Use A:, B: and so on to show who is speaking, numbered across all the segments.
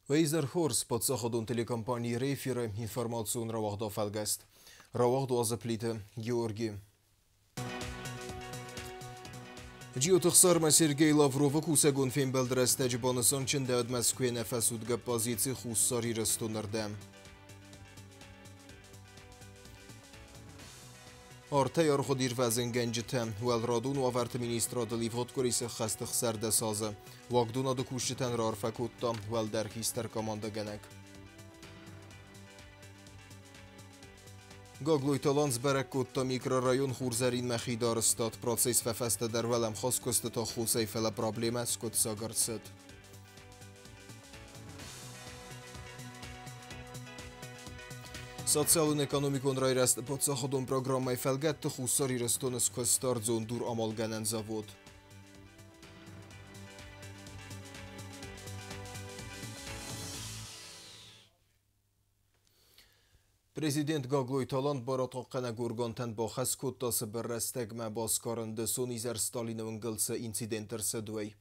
A: Уӕ хорз, паддзахадон телекомпани Иры эфиры информацион рауагъд афӕлгӕст. Рауагъд уадзы Плиты Георги. Джиоты Хсармӕ Сергей Лавровы кусӕгон фембӕлды рӕстӕджы банысан чындӕуыд Мӕскуыйы ӕнӕфӕцудгӕ позици Хуссар Ирыстоны рдӕм. Артӕй аргъуыд ирвӕзынгӕнджытӕ Уӕлрадон уавӕрты министрадыл ивгъуыд къуыри сӕххӕст 16 азы. Уагдонады кусджытӕн раарфӕ кодта уӕлдӕр хистӕр командӕгӕнӕг. Гаглойты Алан сбӕрӕг кодта микрорайон Хурзӕринмӕ хидарӕзтад. Процесс фӕфӕстӕдӕр уӕлӕмхас куыстыты аххосӕй, фӕлӕ проблемӕ скъуыддзаг ӕрцыд. Социалон-экономикон райрӕзты паддзахадон программӕйы фӕлгӕтты Хуссар Ирыстоны скуыста ӕрдзон дур амалгӕнӕн завод. Президент Гаглойты Алан барадхъахъхъӕнӕг органтӕн бахӕс кодта цыбыр рӕстӕгмӕ басгарын дысон изӕр Сталины уынгыл цы инцидент ӕрцыд, уый.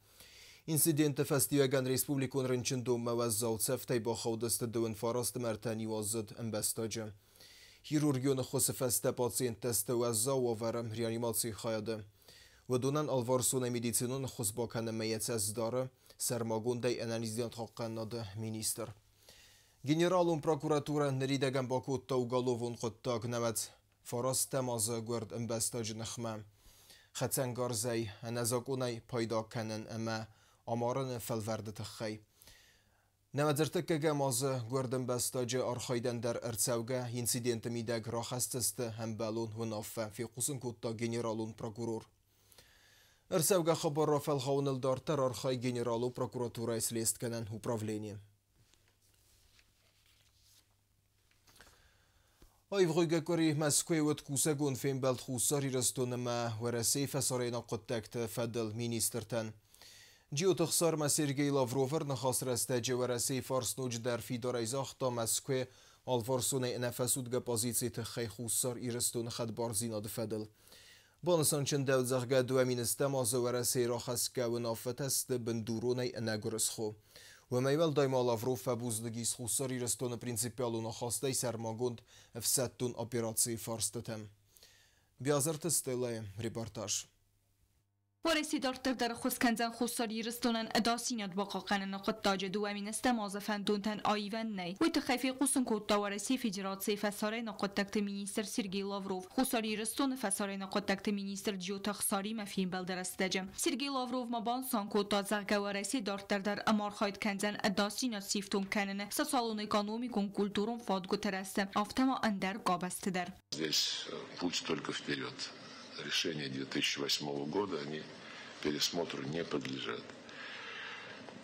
A: Инциденты фӕстиуӕгӕн республикон рынчындонмӕ уӕззау цӕфтӕй бахаудысты дыууын фарасты ӕртӕ ниуаздзыд ӕмбӕстаджы. Хирургион ӕххуысы фӕстӕ пациенттӕ сты уӕззау уавӕры реанимацийы хайады. Уыдонӕн алварсонӕй медицинон ӕххуыс бакӕнынмӕ йӕ цӕст дары сӕрмагондӕй ӕнӕниздзинад хъахъхъӕнынады министр. Генералон прокуратурӕ ныридӕгӕн бакодта уголовон хъуыддаг 99 азы гуырд ӕмбӕстаджы ныхмӕ. Хӕцӕнгарзӕй ӕнӕзакъонӕй пайда кӕнын ӕмӕ амарыны фӕлвӕрды тыххӕй. 93 азы гуырд ӕмбӕстаджы архайдӕн дӕр ӕрцӕугӕ инциденты мидӕг рахӕсдзысты ӕмбӕлон уынаффӕ, фехъусын кодта генералон прокурор. Ӕрцӕугӕ хабар рафӕлгъауыныл дарддӕр архайы генералон прокуратурӕйы слестгӕнӕн управлени. Аивгъуыйгӕ къуыри Мӕскуыйы уыд кусӕгон фембӕлд Хуссар Ирыстон ӕмӕ Уӕрӕсейы фӕсарӕйнаг хъуыддӕгты фӕдыл министртӕн. Джиоты Хсармӕ Сергей Лавров ӕрныхас рӕстӕджы Уӕрӕсейы фарс ноджыдӕр фидарӕй загъта Мӕскуыйы алварсонӕй ӕнӕфӕцудгӕ позицийы тыххӕй Хуссар Ирыстоны хӕдбардзинады фӕдыл. Банысанчындӕуыд, зӕгъгӕ, 2010 азы Уӕрӕсейы рахӕсгӕ уынаффӕтӕ сты бындуронӕй ӕнӕгуырысхо. Уымӕй уӕлдай ма Лавров фӕбузныг ис Хуссар Ирыстоны принципиалон ахастӕй сӕрмагонд ӕфсӕддон операцийы фарстытӕм. Биазырты Стеллӕйы репортаж.
B: Уӕрӕсе дарддӕр дӕр ӕххуыс кӕндзӕн Хуссар Ирыстонӕн ӕдасдзинад бахъахъхъӕныны хъуыддаджы 2010 азы фӕндонтӕн аивӕн нӕй. Уый тыххӕй фехъусын кодта Уӕрӕсейы Федерацийы фӕсарӕйнаг хъуыддӕгты министр Сергей Лавров Хуссар Ирыстоны фӕсарӕйнаг хъуыддӕгты министр Джиоты Ӕхсаримӕ фембӕлды рӕстӕджы. Сергей Лавров ма банысан кодта, зӕгъгӕ, Уӕрӕсе дарддӕр дӕр ӕмархайд кӕндзӕн ӕдасдзинад сифтонг кӕныны социалон-экономикон, культурон фадгуыты рӕзты, афтӕ ма ӕндӕр къабӕзты дӕр.
C: Здесь путь только вперед. Решения 2008 года, они пересмотру не подлежат.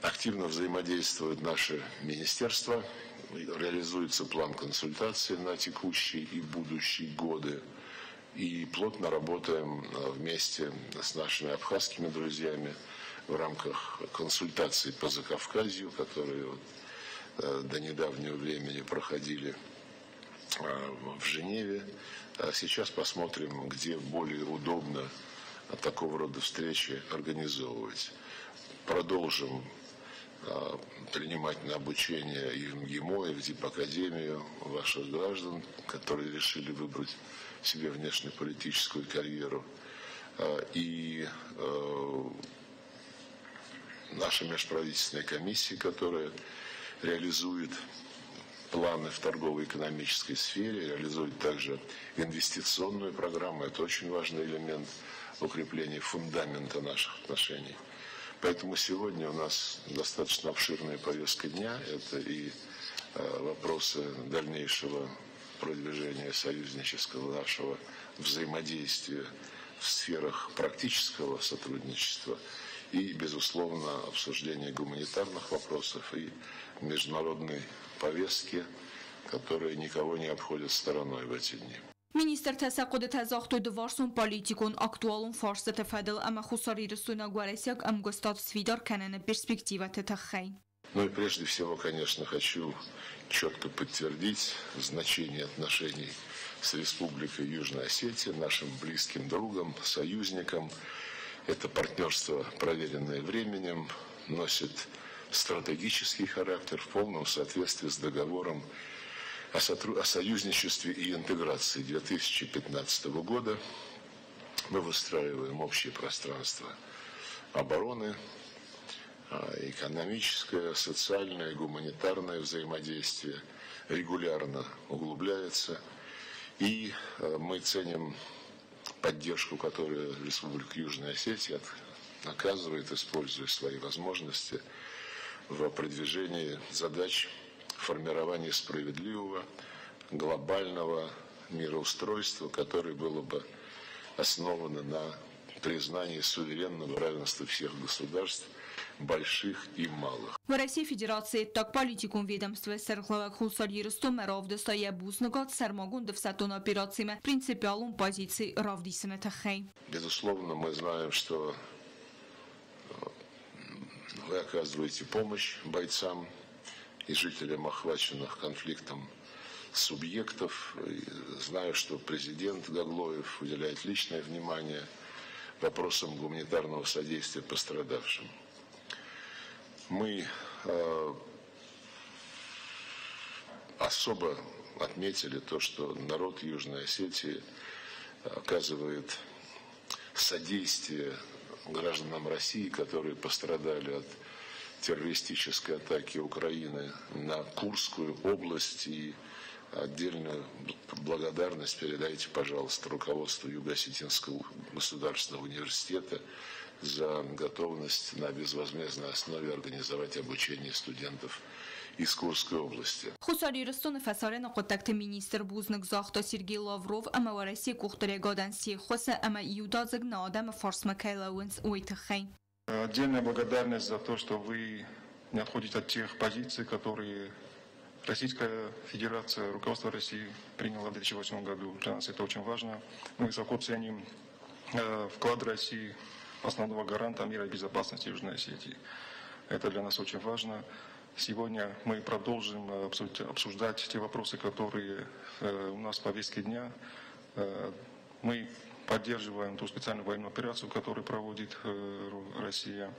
C: Активно взаимодействуют наши министерства, реализуется план консультаций на текущие и будущие годы. И плотно работаем вместе с нашими абхазскими друзьями в рамках консультаций по Закавказью, которые вот до недавнего времени проходили в Женеве. А сейчас посмотрим, где более удобно такого рода встречи организовывать. Продолжим принимать на обучение и в МГИМО, и в Дипакадемию ваших граждан, которые решили выбрать себе внешнеполитическую карьеру. И наша межправительственная комиссия, которая реализует планы в торгово-экономической сфере, реализует также инвестиционную программу. Это очень важный элемент укрепления фундамента наших отношений. Поэтому сегодня у нас достаточно обширная повестка дня. Это и вопросы дальнейшего продвижения союзнического нашего взаимодействия в сферах практического сотрудничества и, безусловно, обсуждение гуманитарных вопросов и международной повестки, которые никого не обходят стороной в эти дни.
B: Министртӕ сӕ хъуыдытӕ загътой дыварсон политикон актуалон фарстыты фӕдыл ӕмӕ хуссарирыстойнаг-уӕрӕсейаг ӕмгуыстад сфидар кӕныны перспективӕты тыххӕй.
C: Ну и прежде всего, конечно, хочу четко подтвердить значение отношений с Республикой Южная Осетия, нашим близким другом, союзником. Это партнерство, проверенное временем, носит стратегический характер в полном соответствии с договором о союзничестве и интеграции 2015 года. Мы выстраиваем общее пространство обороны, экономическое, социальное, гуманитарное взаимодействие регулярно углубляется. И мы ценим поддержку, которую Республика Южная Осетия оказывает, используя свои возможности в продвижении задач формирования справедливого глобального мироустройства, которое было бы основано на признании суверенного равенства всех государств, больших и малых.
B: Уӕрӕсейы Федерацийы ӕддагполитикон ведомствойы сӕргълӕууӕг Хуссар Ирыстонмӕ равдыста йӕ бузныгад сӕрмагонд ӕфсӕддон операцимӕ принципиалон позици равдисыны тыххӕй.
C: Безусловно, мы знаем, что вы оказываете помощь бойцам и жителям охваченных конфликтом субъектов. И знаю, что президент Гаглоев уделяет личное внимание вопросам гуманитарного содействия пострадавшим. Мы особо отметили то, что народ Южной Осетии оказывает содействие гражданам России, которые пострадали от террористической атаки Украины на Курскую область. И отдельную благодарность передайте, пожалуйста, руководству Юго-Осетинского государственного университета за готовность на безвозмездной основе организовать обучение студентов из Курской области.
B: Хуссар Ирыстоны фӕсарӕны хъуыддӕгты министр бузныг загъта Сергей Лавров ӕмӕ Уӕрӕсейы къухдариуӕгадӕн се ххуысы ӕмӕ иудадзыг нӕ адӕмы фарсмӕ кӕй лӕууынц, уый тыххӕй.
D: Отдельная благодарность за то, что вы не отходите от тех позиций, которые Российская Федерация, руководство России приняло в 2008 году. Для нас это очень важно. Мы высоко ценим вклад России, основного гаранта мира и безопасности Южной Осетии. Это для нас очень важно. Сегодня мы продолжим обсуждать те вопросы, которые у нас в повестке дня. Мы поддерживаем ту специальную военную операцию, которую проводит Россия.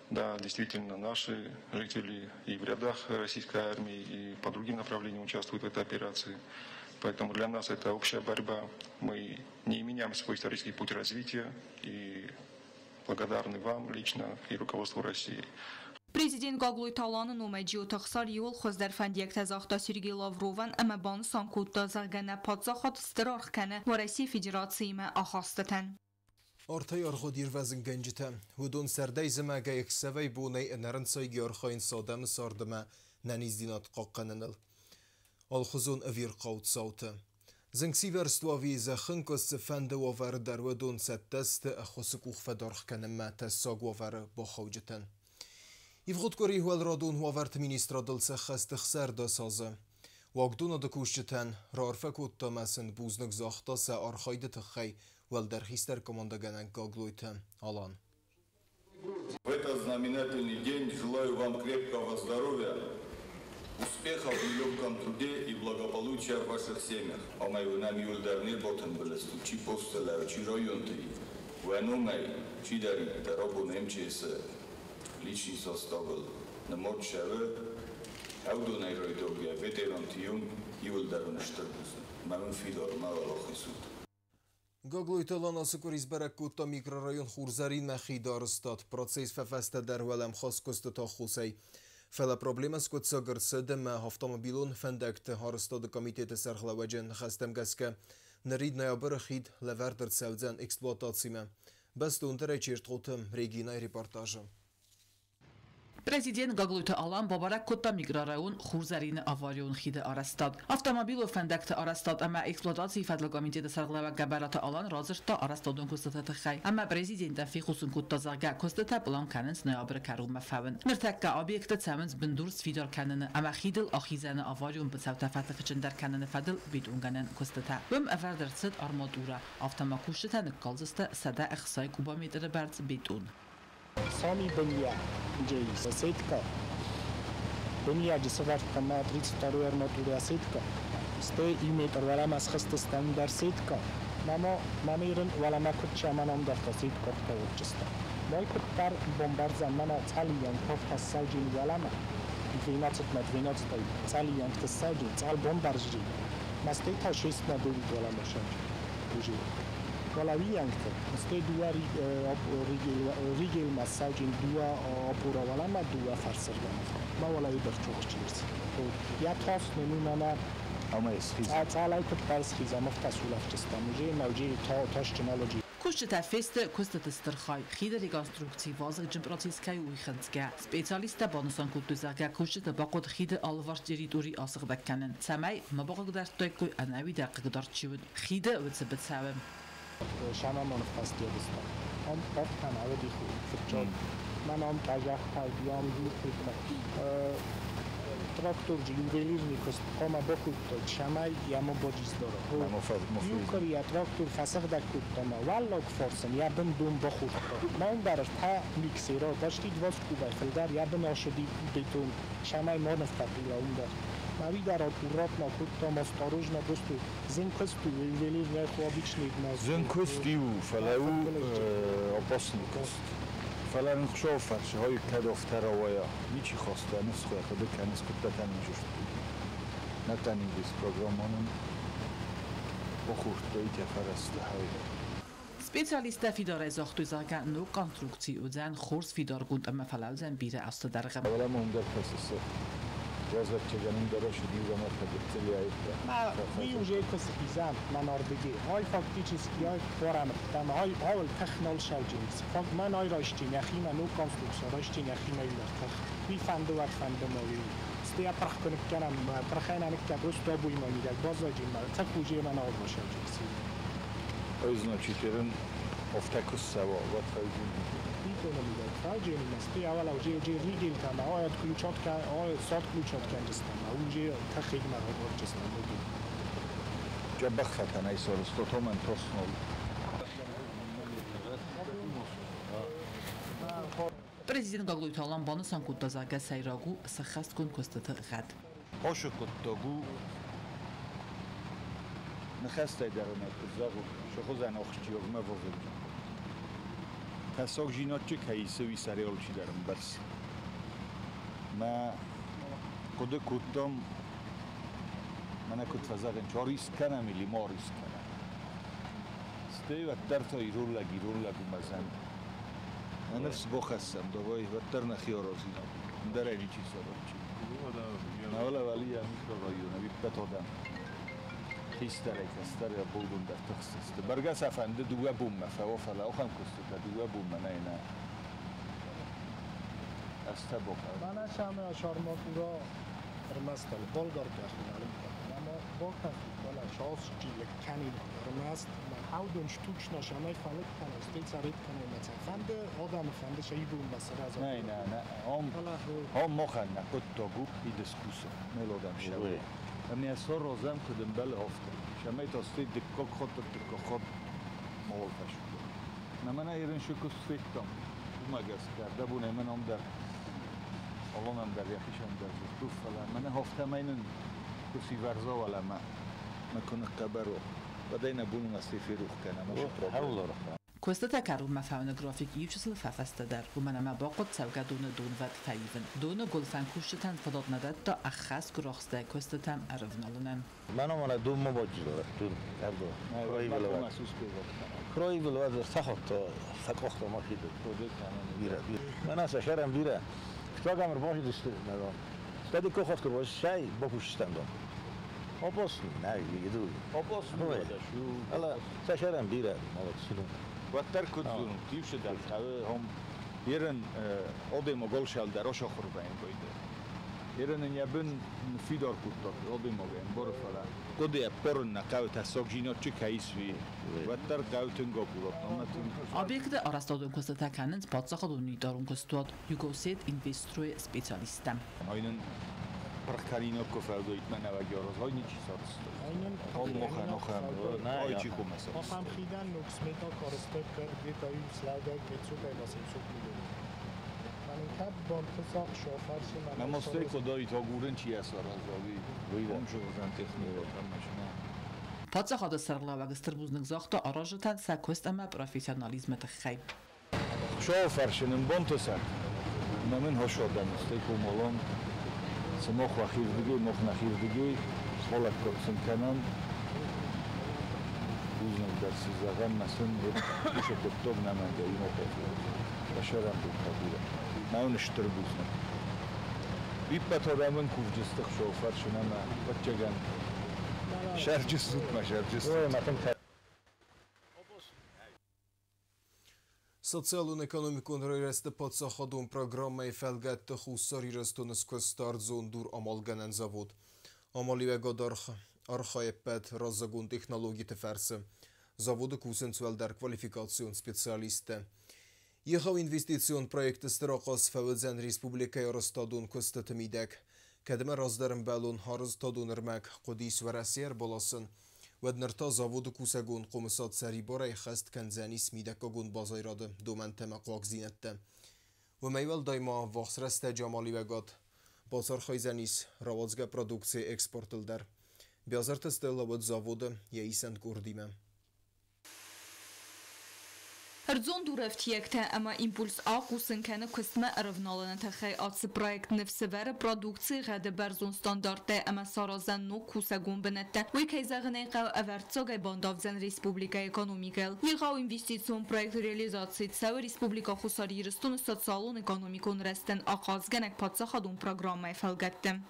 D: Да, действительно, наши жители и в рядах российской армии, и по другим направлениям участвуют в этой операции. Поэтому для нас это общая борьба. Мы не меняем свой исторический путь развития и благодарны вам лично и руководству России.
B: Президент Гаглойты Аланы номӕй Джиоты Ӕхсар иууыл хуыздӕр фӕндиӕгтӕ загъта Сергей Лавровӕн ӕмӕ банысан кодта, зӕгъгӕ, нӕ паддзахад стыр аргъ кӕны Уӕрӕсейы Федерациимӕ ахастытӕн.
A: Артӕй аргъуыд ирвӕзынгӕнджытӕ. Уыдон сӕрдӕй зымӕгӕй, ӕхсӕвӕй бонӕй ӕнӕрынцойгӕ архайынц адӕмы цард ӕмӕ ӕнӕниздзинад хъахъхъӕныныл. Алхуызон ӕвирхъау цауты. Зынгсивӕрзт уӕви зӕххынкъуыст цыфӕнды уавӕры дӕр уыдон цӕттӕ сты ӕххуысы къух фӕдаргъ кӕнынмӕ тӕссаг уавӕры бахауджытӕн. Ивгъуыд къуыри уӕлрадон уавӕрты министрадыл сӕххӕст 16 азы. Уагдонады кусджытӕн раарфӕ кодта ӕмӕ сын бузныг загъта сӕ архайды тыххӕй уӕлдӕр хистӕр командӕгӕнӕг Гаглойты Алан.
E: В этот знаменательный день желаю вам крепкого здоровья, успехов в нелегком труде и благополучия в ваших семьях. Ӕмӕ уынӕм иуылдӕр не рбатымбыл стут, чи посты, чи районты, уӕ номӕй чидӕриддӕр абон МЧС-ы личный составыл нымад цӕуы, уыдонӕй райдайгӕ ветеранты онг иуылдӕр уын стыр бузныг. Мӕ уын фидар мӕ уӕлахиз ут.
A: Гаглойты Алан ацы къуыри сбӕрӕг кодта микрорайон Хурзӕринмӕ хиды арӕзтад. Процесс фӕфӕстӕдӕр уӕлӕмхас куыстыты аххосӕй. Фӕлӕ проблемӕ скъуыддзаг ӕрцыд ӕмӕ автомобилон фӕндӕгты арӕзтады комитеты сӕргълӕууӕджы ныхӕстӕм гӕсгӕ нырид ноябры хид лӕвӕрд ӕрцӕудзӕн эксплуатацимӕ. Бӕстондӕрӕй Чертхъоты Регинайы репортажы.
F: Президент Гаглойты Алан бабӕрӕг кодта микрорайон Хурзӕрины аварион хиды арӕзтад. Автомобилон фӕндӕгты арӕзтад ӕмӕ эксплуатацийы фӕдыл комитеты сӕргълӕууӕг Гӕбӕраты Алан радзырдта арӕзтадон куыстыты тыххӕй ӕмӕ президентӕн фехъусын кодта, зӕгъгӕ, куыстытӕ пълан кӕнынц ноябры кӕронмӕ фӕуын. Ныртӕккӕ объекты цӕуынц бындур сфидар кӕныны ӕмӕ хидыл ахизӕны аварион быцӕутӕ фӕтыхджындӕр кӕныны фӕдыл бетонгӕнӕн куыстытӕ. Уым ӕвӕрд ӕрцыд арматурӕ, афтӕ ма кусджытӕ ныккалдзысты 160 кубометры бӕрц бетон.
G: Сами бынья, где сетка, бынья, где сывӕрдта ма 32 арматурӕ сетка, стӕй иу метр уӕлӕмӕ схызтыстӕм дӕр сетка, мама мамирын уӕлӕмӕ куыд чаман ам дӕр та сетка ӕртӕуыдчыстӕм. Майкуттар бомбардзан мана цалиян кофтассалджин валама 12 на 12 цалиян ктассалджин цал бомбаржри мастейта 6 на 9 валама шанч уже валавиянкта стей дуа ригел массалджин дуа опура валама дуа фарсерган ма валави дерчохчирс я тос нему мана
E: ама эсхиз
G: цалайкуттар схиза мофтасулафчестам уже мавджи тошчиналоджи
F: Кусджытӕ фесты куыстыты стыр хай. Хиды реконструкци вазыгджын процесс кӕй у, уый хынцгӕ. Специалисттӕ банысан кодтой, зӕгъгӕ, кусджыты бахъуыд хиды алыварс территори асыгъдӕг кӕнын, цӕмӕй ма бахъыгдардтаиккой ӕнӕуи дӕр хъыгдард чи уыд, хиды уыцы быцӕуы.
G: Шамамонов фӕстиуджытӕ. Ам бафтан авадиху фыццаг. Ман ам къазахтаг, ям дуртытӕ. Тракторджи ювелирный куыст хъуамӕ бакодтой, цӕмӕй йӕ баджиздара. Иу йӕ трактор фӕсыгъдӕг кодта ма уӕллаг фарсӕн йӕ бын дон бахордта. Ма уым дӕр ӕртӕ миксера, почти 20 кубӕй фылдӕр йӕ бын ашыди бетон, цӕмӕй ма ныффӕхъила уым дӕр. Ма уый дӕр аккуратно кодтам, осторожно, просто зын куыст у, ювелирный обычный
E: Зын куыст иу, фӕлӕ у опасный куыст. Фӕлӕ нын Хуыцауы фӕрцы хай кӕд афтӕ рауайа, ничи хаста, ныфс хъуыды кӕныс, куыд тӕнинджыст. На тӕнинджыст программа нын бахордта итӕ фӕрӕзтӕ хай.
F: Специалисттӕ фидарӕй загътой, зӕгъгӕ, ног конструкци уыдзӕн хорз фидаргонд ӕмӕ фӕлӕудзӕн бирӕ азты дӕргъы.
E: Фӕлӕ ма уым дӕр фӕсысы.
G: Мы уже косхизам манардыги. Ай фактически ай порамттам, ай аул технолшалджинс. Фак ман ай райштин яхима ну конструкция райштин яхима илертах. Ви фандуат фандамови. Стея прахконкканам, прахайнанкка просто буймамидак базаджин ма. Цакуже ман албашалджинс.
E: Ай значит ерын офтакуссава вот файджин.
G: Итономидак файджин стея вала уже уже ригилтам, ай отключатка, ай сад ключатка анджестам, уже тахигма орчестам.
E: Джабахфатан ай сорсто томан тоснол.
F: Президент Гаглойты Алан банысан кодта, зӕгъгӕ, сӕйраг у сӕххӕстгонд куыстыты гъӕд.
E: Хошы хъуыддаг у ныхӕстӕй дӕр ӕмӕ куыд зӕгъут, сыхуызӕн ахсджиагмӕ вазыгджын. Тӕссагдзинад кӕй исы, уый сӕрӕй алчидӕр ӕмбӕрцы. Мӕ хъуыды кодтам, мӕнӕ куыд фӕзӕгъынц, ариск кӕнӕм или ма ариск кӕнӕм. Стӕй уӕддӕр та ирон лӕг ирон лӕг у мӕзӕн. Мӕ ныфс бахӕссӕм, давай, уӕддӕр нӕхи аразинаг. Ӕндӕрӕй ничи саразчи. Навалавалия микрорайон, ӕппӕт адӕм. Хистӕрӕй, кӕстӕрӕй абон дӕр тыхстысты. Бӕргӕ сӕ фӕнды дыууӕ бонмӕ фӕуа, фӕлӕ ахӕм куыстытӕ дыууӕ бонмӕ нӕй нӕ. Ӕз та бахъӕуы.
G: Мӕнӕ сӕмӕ шарматура ӕрмӕстӕл болгарка хиналымка. Мама бакафи вала шасчилек канин ӕрмӕст ма хаудон штучна шамай фалик кана стейцарит кана маца фанде адам фанде шаибун басраза.
E: Нӕ, нӕ, нӕ. Ам махӕн нӕ хъуыддаг у идыскусы. Мелодам шӕуы. Ами асорозам куыд ӕмбӕлы, афтӕ. Шамай та стей дыккаг хатт, ӕртыккаг хатт мауал фӕсуы. На мӕнӕ ерын шыкуыст федтам. Уымӕ гӕсгӕ, ӕрдӕбонӕй мӕн ам дӕр Алонам дӕр йӕхицӕн дӕр дзырдту, фӕлӕ мӕнӕ афтӕмӕй нын куы сивӕрза уӕлӕмӕ, мӕ куы ныхъхъӕбӕр уа, уӕд ӕй нӕ бон у нӕ ферох кӕнӕм, уыцы проблемӕ.
F: Куыстытӕ кӕронмӕ фӕуыны график иучысыл фӕфӕстӕдӕр, уымӕн ӕмӕ бахъуыд цӕугӕдоны донвӕд фӕивын. Доны гуылфӕн кусджытӕн фадат нӕ дӕтта ӕххӕст гуырахстӕй куыстытӕм ӕрывналынӕн.
H: Мана дон ма баджидора дон ардо. Кроивил вад тахотто факохто махиду. Бира. Мана сашарам бира. Штагамр башидисты надо. Стади кохот кор шай бапушстандом. Опасный, на, иду.
E: Опасный,
H: Ала сашарам бира, молодцы.
E: Уӕддӕр куыд дзурын, тивсы дӕр хъӕуы хом ерын одемо голшал дӕр ошахурбаин бойде. Ерын ын йӕ бын фидар кодта одемогӕн боры фӕлӕ. Хъуыдыйӕ ппарын нӕ хъӕуы тӕссагдзинад чи кӕй ис, уый. Уӕддӕр хъӕуы тынг аккуратно ӕмӕ тынг.
F: Объекты арӕзтадон куыстытӕ кӕнынц паддзахадон унитарон куыстуат Югосет Инвестрой специалисттӕ.
E: Айнын пырхкӕнинаг куы фӕудаид мӕнӕ араз, ай ничи сарӕзта. Ам махӕн ахӕм, ай чи хъуамӕ сарӕзта.
G: Ахӕм хидӕн ног смета карстӕ где-то 9 800 миллион. Манин кӕд бонты шофарси
E: Мӕ мастӕй куыд агурын чи ӕсараза, уый. Ам зондзӕн техникӕ машинӕ.
F: Паддзахады сӕргълӕууӕг стыр бузныг загъта аразджытӕн сӕ куыст ӕмӕ профессионализмы тыххӕй.
I: Хуыцауы фӕрцы нын бантысӕд, ӕмӕ мын хос адӕм сты коммуналон, сымах уӕхирдыгӕй, мах нӕхирдыгӕй, балӕггад сын кӕнӕм. Бузныг дӕр сын зӕгъӕм, мӕ сын уыцы хъуыддаг нӕмӕнгӕй иумӕ бӕсӕрӕнбонтӕ бирӕ. Мӕ уын стыр бузныг. Иппӕт адӕмӕн кувджысты Хуыцауы фӕрцы ӕмӕ ӕвӕццӕгӕн сӕрджыстут мӕ сӕрджыстут.
A: Социалон-экономикон райрӕзты паддзахадон программӕйы фӕлгӕтты Хуссар Ирыстоны скуыста ӕрдзон дур амалгӕнӕн завод. Амалиуӕгад архайы ӕппӕт раззагон технологиты фӕрцы. Заводы кусынц уӕлдӕр квалификацион специалисттӕ. Егъау инвестицион проекты стыр ахъаз фӕуыдзӕн республикӕйы арӕзтадон куыстыты мидӕг. Кӕдмӕ раздӕр ӕмбӕлон арӕзтадон ӕрмӕг хъуыдис Уӕрӕсе ӕрбаласын, уӕд ныр та заводы кусӕгон хъомысад сӕрибарӕй хӕст кӕндзӕнис мидӕггагон базайрады домӕнтӕ ӕмӕ хъуагдзинӕдтӕ. Уымӕй уӕлдай ма ӕввахс рӕстӕджы амалиуӕгад бацархайдзӕнис рауадзгӕ продукцийы экспортыл дӕр. Биазырты Стелла уыд заводы йӕ исӕн къордимӕ.
B: Ӕрдзон дурӕфтиӕгтӕ ӕмӕ импульс ахъусын кӕны куыстмӕ ӕрӕвналыны тыххӕй ацы проект ныфс ӕвӕры продукцийы гъӕды бӕрзонд стандарттӕ ӕмӕ сараздзӕн ног кусӕгон бынӕттӕ. Уый, кӕй зӕгъын ӕй хъӕуы, ӕвӕрццагӕй бандавдзӕн республикӕйы экономикӕйыл. Егъау инвестицион проект реализаци цӕуы Республикӕ Хуссар Ирыстоны социалон-экономикон рӕзтӕн ахъазгӕнӕг паддзахадон программӕйы фӕлгӕтты.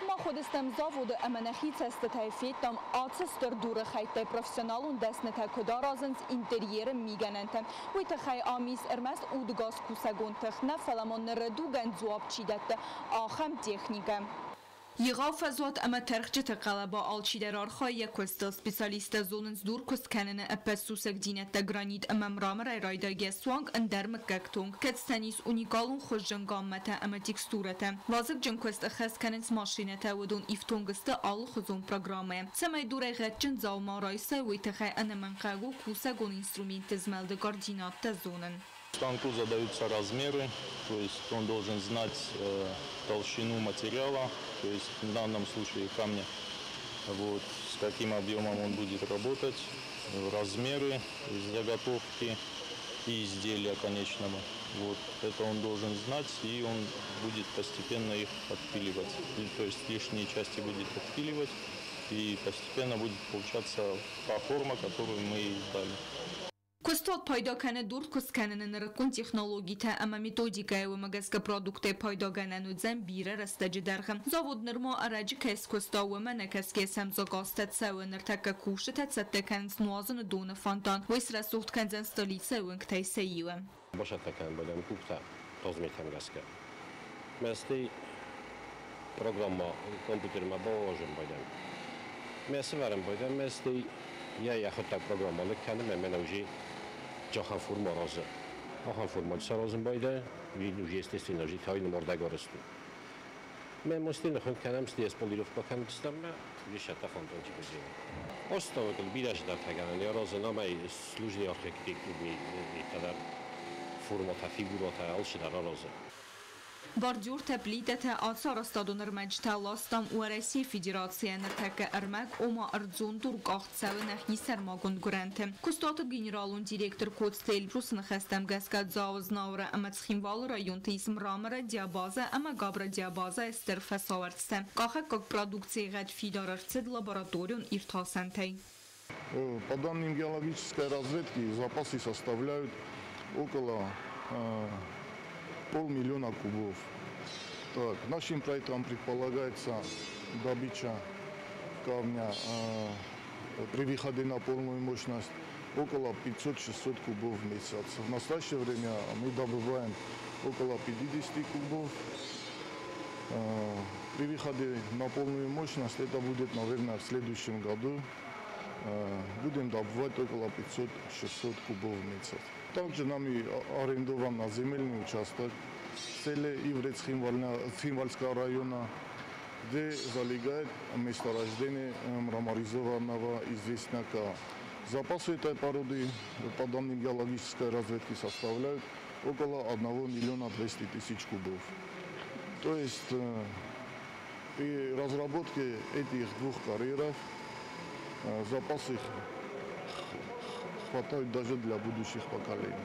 B: Мах уыдыстӕм заводы ӕмӕ нӕхи цӕстытӕй федтам ацы стыр дуры хӕйттӕй профессионалон дӕснытӕ куыд аразынц интерьеры мигӕнӕнтӕ. Уый тыххӕй ам ис ӕрмӕст удыгас кусӕгон тых нӕ, фӕлӕ ма ныры дугӕн дзуапп чи дӕтты, ахӕм техникӕ. Егъау фӕзуат ӕмӕ тӕрхджыты хъӕлӕба алчидӕр архайы йӕ куыстыл. Специалисттӕ зонынц дур куыст кӕныны ӕппӕт сусӕгдзинӕдтӕ гранит ӕмӕ мраморӕй райдайгӕ суанг ӕндӕр мыггӕгты онг. Кӕцытӕн ис уникалон хуызджын гаммӕтӕ ӕмӕ текстурӕтӕ. Вазыгджын куыст ӕххӕст кӕнынц машинӕтӕ, уыдон ифтонг сты алыхуызон программӕйӕ. Цӕмӕй дурӕй гъӕдджын дзаума райсай, уый тыххӕй ӕнӕмӕнгхъӕуг у кусӕгон инструментты змӕлды координаттӕ зонын.
E: Станку задаются размеры, то есть он должен знать толщину материала, то есть в данном случае камня, вот, с каким объемом он будет работать, размеры заготовки и изделия конечного. Вот, это он должен знать, и он будет постепенно их отпиливать. И, то есть лишние части будет отпиливать, и постепенно будет получаться та форма, которую мы ей дали.
B: Куыстуат пайда кӕны дур куыст кӕныны нырыккон технологитӕ ӕмӕ методикӕйы, уымӕ гӕсгӕ продукттӕй пайдагӕнӕн уыдзӕн бирӕ рӕстӕджы дӕргъы. Завод нырма ӕрӕджы кӕй скуыста, уымӕ нӕкӕсгӕ сӕм дзагазтӕ цӕуы. Ныртӕккӕ кусджытӕ цӕттӕ кӕнынц нуазыны доны фонтан. Уый срӕсугъд кӕндзӕн столицӕйы уынгтӕй сӕ иуы.
J: Бацӕттӕ кӕнын байдайӕм къухтӕ тазметӕм гӕсгӕ. Мӕстӕй программа компьютермӕ бауазын байдайӕм. Мӕ сывӕрын байдайӕм, мӕстӕй йӕ йӕхӕдӕг программа лыг кӕны, мӕ мӕнӕ уже джахан форма разы. Ахан форма саразын байдайы, уже естественно, уже тайны мордаг арӕзт у. Мӕ мосты ныхын кӕнӕм, стӕй полировка кӕндзыстӕм, мӕ уже сӕттӕ фонтанчик уыдзӕн. Оставок бирӕ зыдӕртӕ гӕнӕн аразын, ӕмӕ служный архитектурный дӕр форматӕ, фигуратӕ, алцыдӕр аразы.
B: Бордюртӕ, плитӕтӕ, ацы арӕзтадон ӕрмӕджытӕ ластам Уӕрӕсейы Федерацийӕ. Ныртӕккӕ ӕрмӕг, ома ӕрдзон дур къахт цӕуы нӕхи сӕрмагонд гуырӕнты. Куыстуаты генералон директор Коцты Эльбрусы ныхӕстӕм гӕсгӕ Дзауы, Знауыры ӕмӕ Цхинвалы районты ис мраморы, диабазӕ ӕмӕ габродиабазӕйы стыр фӕсауӕрцтӕ. Къахӕггаг продукцийы гъӕд фидар ӕрцыд лабораторион иртасӕнтӕй.
C: По данным геологической разведки, запасы составляют около 500 000 кубов. Так, нашим проектом предполагается добыча камня при выходе на полную мощность около 500-600 кубов в месяц. В настоящее время мы добываем около 50 кубов. При выходе на полную мощность, это будет, наверное, в следующем году, будем добывать около 500-600 кубов в месяц. Также нами арендован земельный участок в селе Иврец Цхинвальского района, где залегает месторождение мраморизованного известняка. Запасы этой породы, по данным геологической разведки, составляют около 1 миллиона 200 тысяч кубов. То есть при разработке этих двух карьеров запасы хватает даже для будущих поколений.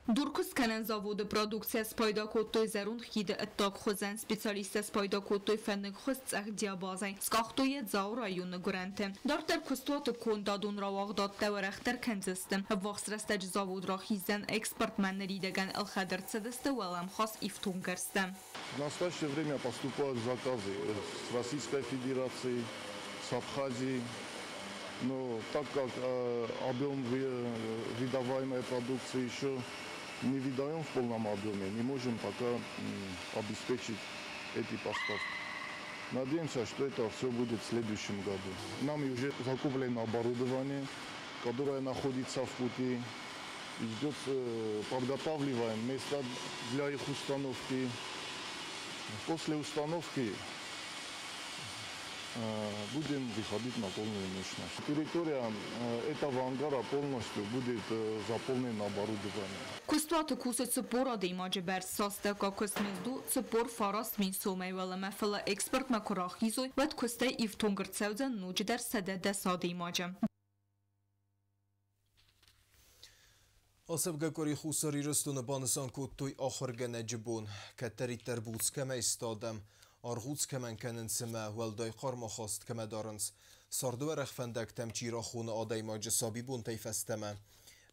B: Дуркуыстгӕнӕн заводы продукцийӕ спайда кодтой зӕронд хиды ӕддаг хуызӕн. Специалисттӕ спайда кодтой фӕныкхуыз цъӕх диабазӕй. Скъахтой йӕ Дзауы районы гуырӕнты. Дарддӕр куыстуаты кондадон рауагъдадтӕ уӕрӕхдӕр кӕндзысты. Ӕввахс рӕстӕджы завод рахиздзӕн экспортмӕ, ныридӕгӕн ӕлхӕд ӕрцыдысты уӕлӕмхас ифтонггӕрзтӕ.
C: В настоящее время поступают заказы с Российской Федерации, с Абхазии. Но так как объем выдаваемой продукции еще не выдаем в полном объеме, не можем пока обеспечить эти поставки. Надеемся, что это все будет в следующем году. Нам уже закуплено оборудование, которое находится в пути. Идет, подготавливаем место для их установки. После установки будем выходить на полную мощность. Территория этого ангара полностью будет заполнена оборудованием.
B: Куыстуаты кусы 40 адӕймаджы бӕрц, цалцӕггаг куыстмызд у 49 000 сомӕй уӕлӕмӕ, фӕлӕ экспортмӕ куы рахизой, уӕд куыстӕй ифтонг ӕрцӕудзӕн ноджыдӕр 110 адӕймаджы.
A: Ацӕугӕ къуыри Хуссар Ирыстоны банысан кодтой ахуыргӕнӕджы бон. Кӕддӕриддӕр буц кӕмӕй сты адӕм, аргъуц кӕмӕн кӕнынц ӕмӕ уӕлдай хъарм ахаст кӕмӕ дарынц, царды уӕрӕх фӕндӕгтӕм чи рахоны адӕймаджы сабибонтӕй фӕстӕмӕ.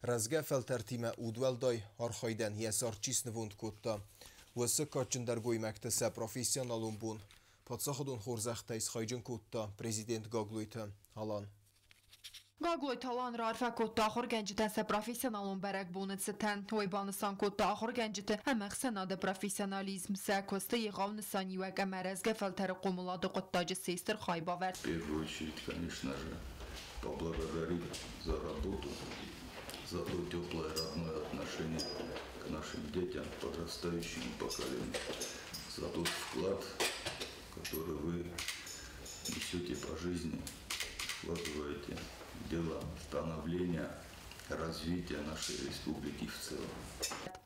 A: Рӕзгӕ фӕлтӕртимӕ удуӕлдай архайдӕн йӕ цард чи снывонд кодта, уыцы кадджындӕр гоймӕгты сӕ профессионалон бон паддзахадон хорзӕхтӕй схайджын кодта президент Гаглойты Алан.
K: Гаглойты Алан раарфӕ кодта ахуыргӕнджытӕн сӕ профессионалон бӕрӕгбоны цытӕн. Уый банысан кодта ахуыргӕнджыты ӕмӕхсӕнады профессионализм, сӕ куысты егъау нысаниуӕг ӕмӕ рӕзгӕ фӕлтӕры хъомылады хъуыддаджы се стыр хайбавӕрд.
E: В первую очередь, конечно же, поблагодарить за работу, за то теплое родное отношение к нашим детям, подрастающему поколению, за тот вклад, который вы несете по жизни, вкладываете в дело становления, развития нашей республики в целом.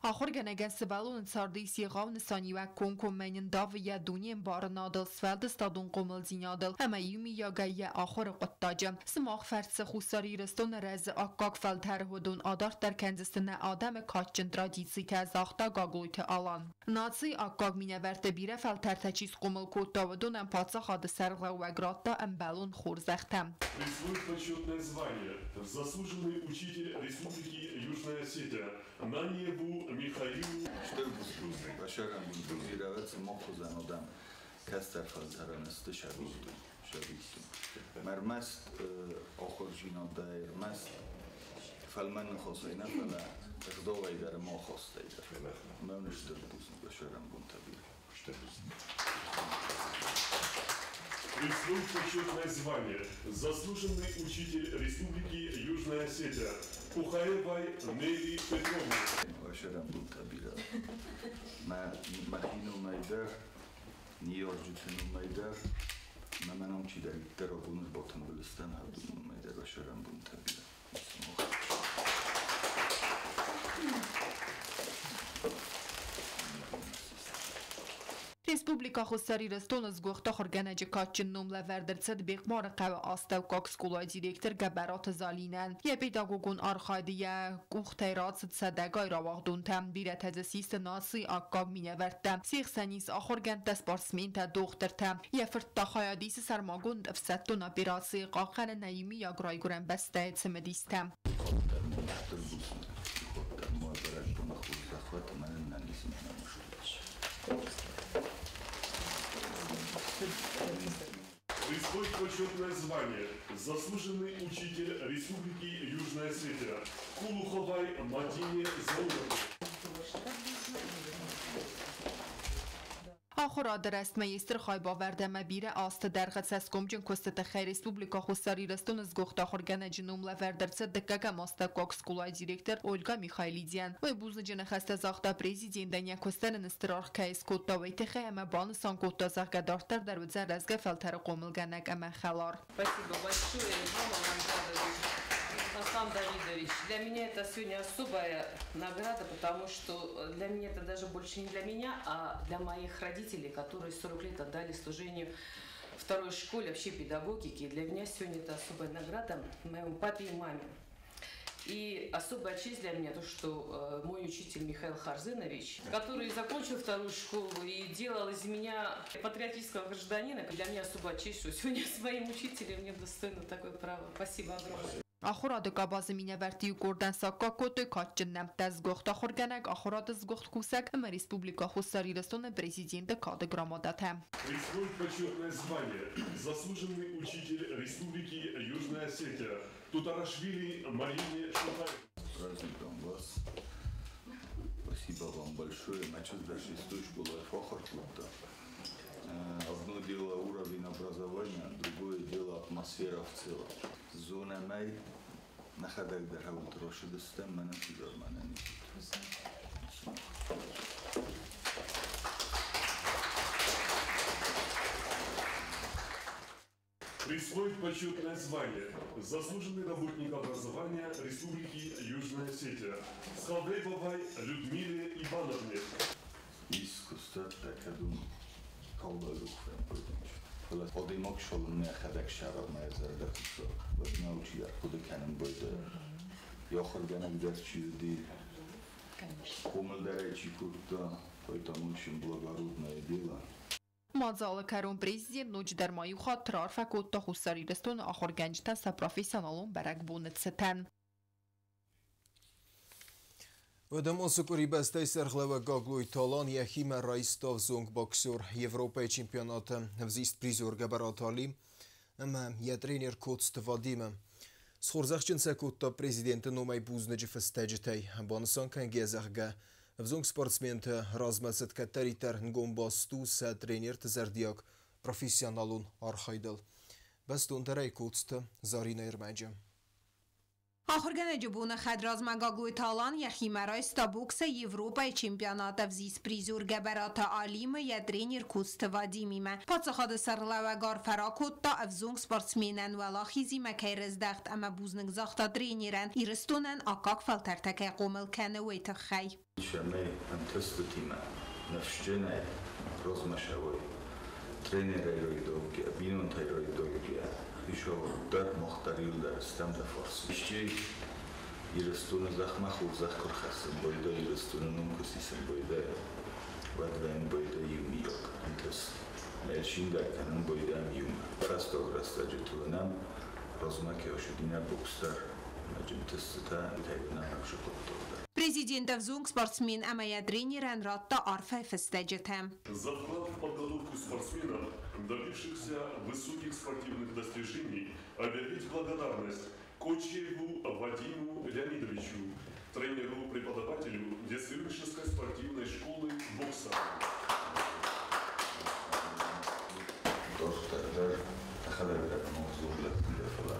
K: Ахуыргӕнӕгӕн сывӕллоны царды ис егъау нысаниуӕг, комкоммӕ йын давы йӕ дунеӕмбарынадыл, сфӕлдыстадон хъомылдзинадыл ӕмӕ иумийагӕй йӕ ахуыры хъуыддаджы. Сымах фӕрцы Хуссар Ирыстоны рӕзы аккаг фӕлтӕр, уыдон адарддӕр кӕндзысты нӕ адӕмы кадджын традицитӕ, загъта Гаглойты Алан. Нацийы аккаг минӕвӕрттӕ бирӕ фӕлтӕртӕ чи схъомыл кодта, уыдонӕн паддзахады сӕргълӕууӕг радта ӕмбӕлон хорзӕхтӕ.
L: Присвоить почетное звание заслуженный учитель Республики Южная Осетия Наниеву Михаилу.
E: Стыр бузныг, басӕрӕн бирӕ сымах хуызӕн адӕм кӕстӕр фӕлтӕрӕн сты сабиты. Ӕрмӕст ахуырдзинадӕй, ӕрмӕст фӕлмӕн ныхасӕй нӕ, фӕлӕ ӕгъдауӕй дӕр ӕмӕ ахастӕй дӕр. Мӕн стыр бузныг, басӕрӕнбонтӕ бирӕ.
L: Стыр бузныг. Присвоить почетное звание заслуженный учитель Республики Южная Осетия Кухаевой Нелли Петровне.
E: Басӕрӕнбонтӕ бирӕ. Мӕхи номӕй дӕр, ныййарджыты номӕй дӕр, мӕ мӕнӕн чидӕриддӕр абон ӕрбатымбыл стӕм, уыдоны номӕй дӕр басӕрӕнбонтӕ бирӕ.
K: Республикӕ Хуссар Ирыстоны сгуыхт ахуыргӕнӕджы кадджын ном лӕвӕрд ӕрцыд Бехъмары хъӕуы астӕуккаг скъолайы директор Гӕбӕраты Залинӕн. Йӕ педагогон архайды йӕ къухтӕй рацыд сӕдӕгай рауагъдонтӕ. Бирӕтӕ дзы систы нацийы аккаг минӕвӕрттӕ. Се хсӕн ис ахуыргӕндтӕ, спортсментӕ, дохтыртӕ. Йӕ фырт та хайад исы сӕрмагонд ӕфсӕддон операцийы, хъахъхъӕны нӕ иумиаг райгуырӕн бӕстӕйы цымыдистӕ.
E: Стыр бузныг, ма бӕрӕгбоны хорзӕх уӕд ӕмӕ нын ӕнӕниздзинад.
L: Присвоить почетное звание заслуженный учитель Республики Южная Осетия Кулуховой Мадине Зауровне.
K: Ахуырады рӕзтмӕ йе стыр хайбавӕрд ӕмӕ бирӕ азты дӕргъы цӕсгомджын куысты тыххӕй Республикӕ Хуссар Ирыстоны сгуыхт ахуыргӕнӕджы ном лӕвӕрд ӕрцыд дыккӕгӕм астӕуккаг скъолайы директор Ольга Михайлидиан. Уый бузныджы ныхӕстӕ загъта президентӕн, йӕ куыстӕн ын стыр аргъ кӕй скодта, уый тыххӕй ӕмӕ банысан кодта, зӕгъгӕ, дарддӕр дӕр уыдзӕн рӕзгӕ фӕлтӕры хъомылгӕнӕг ӕмӕ хӕлар.
M: Спасибо большое вам, Алан Давидович. Аслан Давидович, для меня это сегодня особая награда, потому что для меня это даже больше не для меня, а для моих родителей, которые 40 лет отдали служению второй школе, вообще педагогике. И для меня сегодня это особая награда моему папе и маме. И особая честь для меня то, что мой учитель Михаил Харзынович, который закончил вторую школу и делал из меня патриотического гражданина, для меня особая честь, что сегодня с моим учителем мне достойно такое право. Спасибо огромное.
K: Ахурады կաբազը մինևերտի ու կորդան սակկակոտը կատճն նեմտա զգողտ ախորգանակ, ахурады զգողտ կուսակ, ըմը Республика Хуссар Ирыстоны президенті кады грамотаты.
L: Присвоить почетное звание заслуженный учитель Республики Южная Осетия Тутарашвили Марине Шутаевой.
E: С праздником вас! Спасибо вам большое. Начал даже из той школы Фахаркутта. Одно дело уровень образования, другое дело атмосфера в целом. Зона май нахадак дархавут рошидыстам мана сидар мана
L: Присвоить почетное звание заслуженный работник образования Республики Южная Осетия Схалдейбовой Людмиле Ивановне.
E: Искусство такадум Одимок шолын хадак шарал зардахсо. Вот научи откуда канам бойда. Йохорганак дерчи Комлдаречи курта, поэтому очень благородное дело.
K: Мадзалы кӕрон президент ноджыдӕр ма иу хатт раарфӕ кодта Хуссар Ирыстоны ахуыргӕнджытӕн сӕ профессионалон бӕрӕгбоны цытӕн.
A: Уӕдӕ къуыри бӕстӕйы сӕргълӕууӕг Гаглойты Алан йӕхимӕ райста ӕвзонг боксер Европӕйы чемпионаты ӕвзист призер Гӕбӕраты Али ӕмӕ йӕ тренер Коцты Вадимы. Схорзӕхджын сӕ кодта президенты номӕй бузныджы фыстӕджытӕй. Банысан кӕнгӕ, зӕгъгӕ, ӕвзонг спортсменты размӕцыд кӕддӕриддӕр нгом баст у сӕ тренерты зӕрдиаг профессионалон архайдыл. Бӕстондӕрӕй Коцты Заринӕ ӕрмӕджы.
N: Ахуыргӕнӕджы боны хӕдразмӕ Гаглойты Алан йӕхимӕ райста боксӕй Европӕйы чемпионаты ӕвзист призер Гӕбӕраты Алимы йӕ тренер Коцты Вадимимӕ. Паддзахады сӕргълӕууӕг арфӕ ракодта ӕвзонг спортсменӕн уӕлахизимӕ кӕй рыздӕхт ӕмӕ бузныг загъта тренерӕн Ирыстонӕн аккаг фӕлтӕртӕ кӕй хъомыл кӕны, уый тыххӕй.
E: Цӕмӕй ӕнтыстытимӕ ныфсджынӕй размӕ цӕуой, тренерӕй райдайгӕ, бинонтӕй райдайгӕ, еще дӕр мах дӕр иуылдӕр стӕм дӕ фарс. Исчи Ирыстоны зӕхмӕ хорзӕх куы рхӕссын байдайы, Ирыстоны ном куы сисын байдайы, уӕд вӕййын байдайы иумиаг ӕнтыст. Ӕрсиндӕг кӕнын байдайӕм иумӕ. Фӕстаг рӕстӕджыты уынӕм, размӕ кӕй ацыди нӕ бокс дӕр, ӕмӕ ӕнтыстытӕ кӕй уынӕм ӕхсы хъуыддаг дӕр.
N: Президент ӕвзонг спортсмен ӕмӕ йӕ тренерӕн радта арфӕйы фыстӕджытӕ.
L: За вклад в подготовку спортсменов, добившихся высоких спортивных достижений, объявить благодарность Кочиеву Вадиму Леонидовичу, тренеру-преподавателю детско-юношеской спортивной школы бокса.
E: Дарддӕр дӕхӕдӕг дӕр ногдзог лӕппу фӕлӕ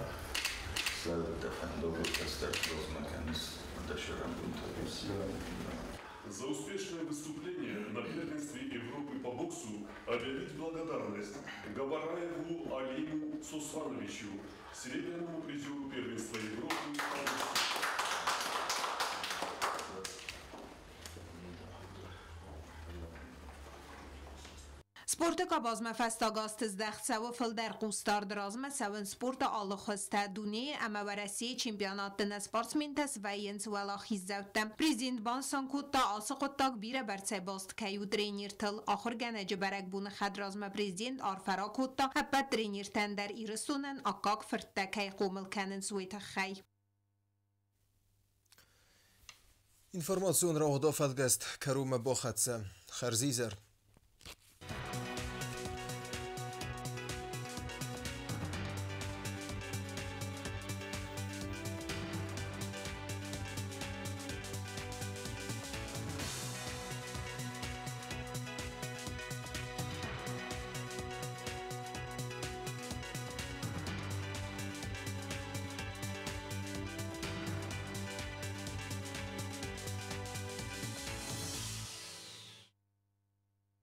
E: сӕ дӕ фӕндагыл кӕстӕрты размӕ кӕныс дӕ сӕрӕнбонтӕ.
L: За успешное выступление на первенстве Европы по боксу объявить благодарность Габараеву Алиму Сослановичу, серебряному призеру первенства Европы по боксу.
N: Спорты къабазмӕ фӕстаг азты здӕхт цӕуы фылдӕр хъусдард, размӕ цӕуынц спорты алы хуызтӕ. Дунейы ӕмӕ Уӕрӕсейы чемпионатты нӕ спортсментӕ свӕййынц уӕлахиздзӕуттӕ. Президент банысан кодта, ацы хъуыддаг бирӕбӕрцӕй баст кӕй у тренертыл. Ахуыргӕнӕджы бӕрӕгбоны хӕдразмӕ президент арфӕ ракодта ӕппӕт тренертӕн дӕр Ирыстонӕн аккаг фырттӕ кӕй хъомыл кӕнынц, уый тыххӕй.
A: Информацион рауагъд афӕлгӕст кӕронмӕ бахӕццӕ. Хӕрзизӕр.